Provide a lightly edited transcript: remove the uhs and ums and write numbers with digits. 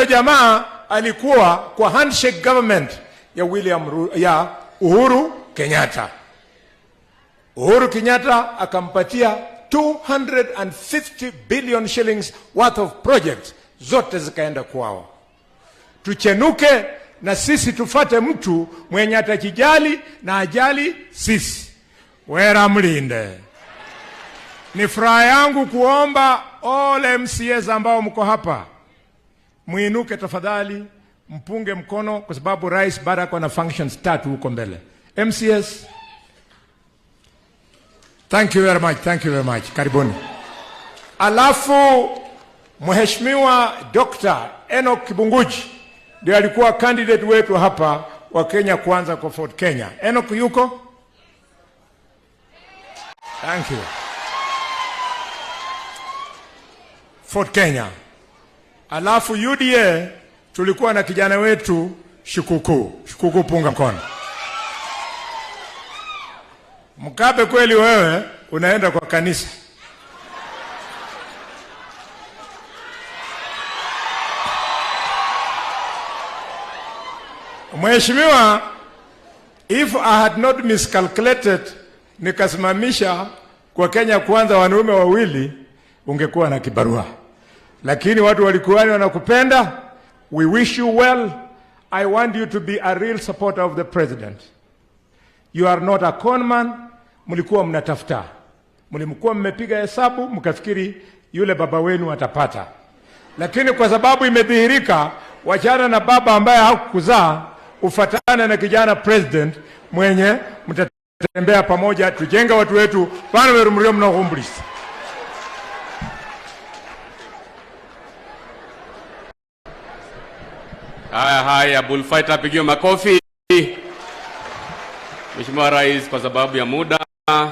Huyo jamaa alikuwa kwa handshake government ya ya Uhuru Kenyatta. Uhuru Kenyatta akampatia 250 billion shillings worth of projects, zote zikaenda kwao. Tuchenuke na sisi tufate mtu mwenye atajijali na ajali sisi. Wera mlinde. Ni furaha yangu kuomba all MCAs ambao mko hapa muinuke tafadhali, mpunge mkono kwa sababu rais bado ako na functions tatu huko mbele. MCAs, thank you very much, thank you very much. Karibuni. Alafu Mheshimiwa Dr. Enoch Kibunguji ndio alikuwa candidate wetu hapa wa Kenya Kwanza kwa Ford Kenya. Enoch yuko? Thank you. Ford Kenya. Alafu UDA tulikuwa na kijana wetu Shikuku. Shikuku, punga mkono. Mkabe, kweli wewe unaenda kwa kanisa. Mheshimiwa, if I had not miscalculated nikasimamisha kwa Kenya Kwanza wanaume wawili, ungekuwa na kibarua. Lakini watu walikuwa wanakupenda. We wish you well. I want you to be a real supporter of the president. You are not a conman. Mlikuwa mnatafuta, mlikuwa mmepiga hesabu mkafikiri yule baba wenu atapata, lakini kwa sababu imedhihirika, wachana na baba ambaye hakukuzaa, ufatane na kijana president mwenye mtatembea pamoja, tujenga watu wetu bana weru mrio mnaohumbulisa. Haya haya, bullfighter apigiwe makofi. Mheshimiwa Rais, kwa sababu ya muda